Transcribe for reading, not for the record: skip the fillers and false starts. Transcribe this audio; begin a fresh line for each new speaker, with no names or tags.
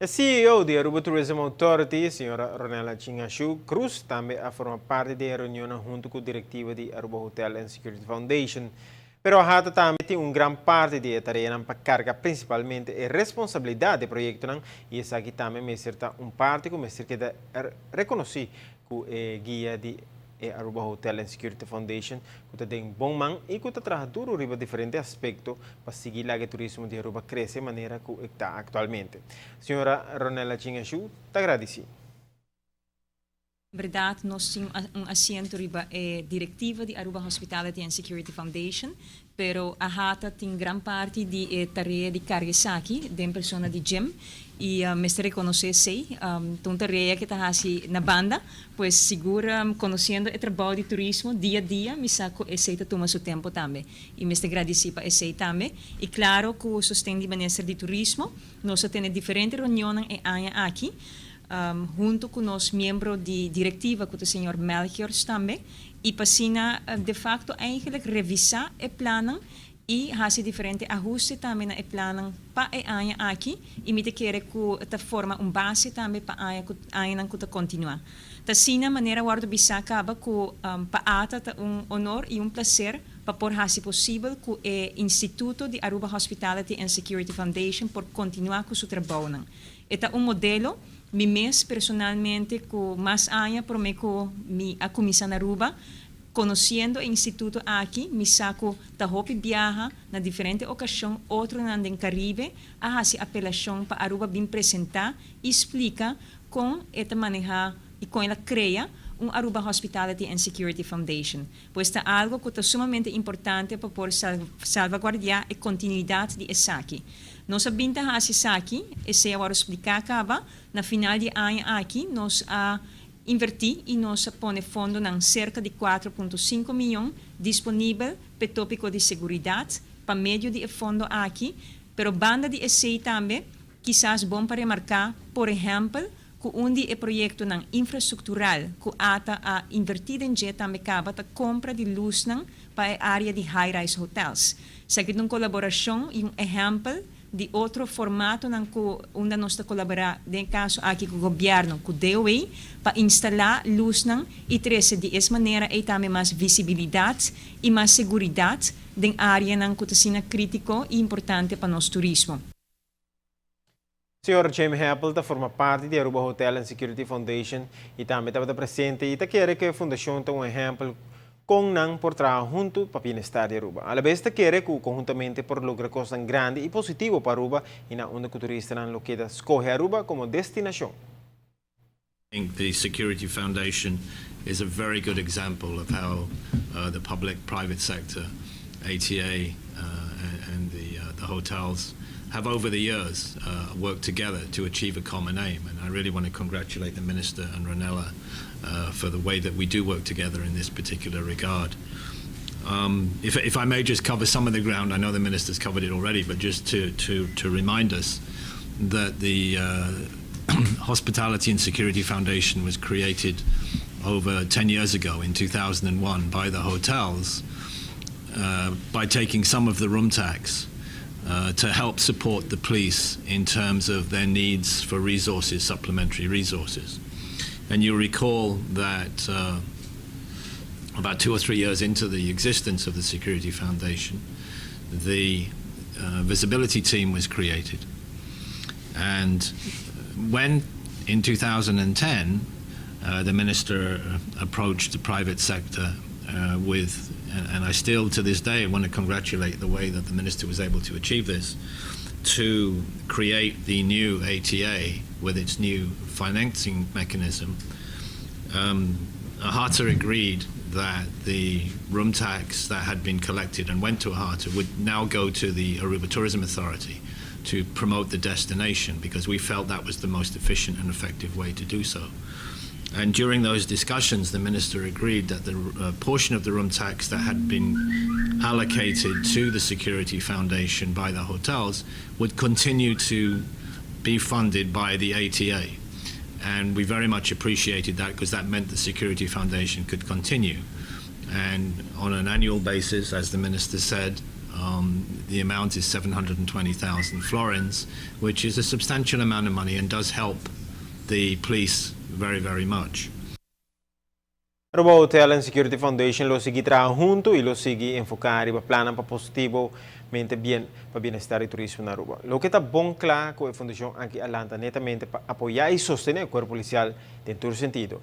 E CEO di Aruba Tourism Authority, señora Ronella Tjin Cruz, tambe a forma parti di e reunion hunto cu e directiva di Aruba Hotel and Security Foundation. Pero AHATA tambe tin un gran parti di tarea pa carga, principalmente e responsabilidad di e proyecto, y esaki tambe mester ta un parti cu mester keda reconoci cu e guia di Aruba Hotel and Security Foundation, cu ta den bon man y cu ta traha duro riba diferente aspecto pa sigui e turismo di Aruba crece di manera cu ta actualmente. Señora Ronella Tjin Asjoe ta gradici.
Berdad, nos tin un asiento riba e directiva di Aruba Hospitality and Security Foundation, pero AHATA tin gran parti di e tarea di carga esaki, den persona di Jim, y mester reconoce esey, un tarea cu ta na banda, pues sigur conociendo e trabou di turismo dia a dia, mi sa cu esey ta tuma su tempo tambe. Y mester gradici pa esey tambe. Y claro cu sosten di Minister di Turismo, nos tin diferente reunion e aña aki, hunto cu nos miembro di directiva, cu ta señor Melchior tambe, y pa asina, de facto, eigenlijk revisa e plan y haci diferente ahuste tambe na e plan pa e aña aki, y mi ta kere cu ta forma un base tambe pa aña cu ta continua. Ta asina, manera a wordo bisa caba cu pa ATA ta un honor y un placer pa por haci posibel cu e Instituto di Aruba Hospitality and Security Foundation por continua cu su trabou. E ta un modelo, mi mes personalmente, cu mas aña prome cu mi a cuminsa na Aruba, conociendo e instituto aki, mi sa cu ta hopi biaha na diferente ocasion, otronan den Caribe, a haci apelacion pa Aruba bin presenta y splica con e ta maneha y con el a crea un Aruba Hospitality and Security Foundation. Pues ta algo cu ta sumamente importante pa por salvaguardia e continuidad di esaki. Nos a bin ta haci esaki, esey awor splica caba, na final di aña aki nos a inverti y nos a pone fondonan cerca di 4.5 miyon disponibel pa topico di seguridad, pa medio di fondo aki, pero banda di esey tambe, kisas bon pa remarca, por ehempel, cu un di e proyectonan infrastructural cu ATA a inverti den dje tambe caba ta compra di luznan pa e area di high-rise hotels. Esaki ta un colaboracion y un ehempel di otro formatonan cu unda nos ta colabora, den caso aki cu gobierno, cu DOW, pa instala luznan y trece di e manera ey tambe mas visibilidad y mas seguridad den areanan cu ta critico y importante pa nos turismo.
Señor James Hepple ta forma parti di Aruba Hotel and Security Foundation y tambe tabata presente y ta kere cu e fundacion ta un ehempel con nan por traha hunto pa bienestar di Aruba. Alabes ta kere cu conhuntamente por logra cos grandi y positivo pa Aruba y na unda cu turistanan lo keda scoge Aruba como destinacion.
I think the Security Foundation is a very good example of how the public-private sector, ATA and the hotels have over the years worked together to achieve a common aim. And I really want to congratulate the Minister and Ronella for the way that we do work together in this particular regard. If I may just cover some of the ground, I know the Minister's covered it already, but just to remind us that the Hospitality and Security Foundation was created over 10 years ago in 2001 by the hotels by taking some of the room tax to help support the police in terms of their needs for resources, supplementary resources. And you'll recall that about 2 or 3 years into the existence of the Security Foundation, the visibility team was created. And when in 2010 the minister approached the private sector with, and I still to this day want to congratulate the way that the minister was able to achieve this, to create the new ATA with its new financing mechanism, AHATA agreed that the room tax that had been collected and went to AHATA would now go to the Aruba Tourism Authority to promote the destination, because we felt that was the most efficient and effective way to do so. And during those discussions, the minister agreed that the portion of the room tax that had been allocated to the Security Foundation by the hotels would continue to be funded by the ATA. And we very much appreciated that because that meant the Security Foundation could continue. And on an annual basis, as the minister said, The amount is 720,000 florins, which is a substantial amount of money and does help the police very, very much.
Aruba Hotel and Security Foundation lo sigui traha hunto y lo sigui enfoca riba plan pa positivamente bien pa bienestar y turismo na Aruba. Loke ta bon cla cu e fundacion aki a lanta netamente pa apoya y sostene e cuerpo policial den tur sentido.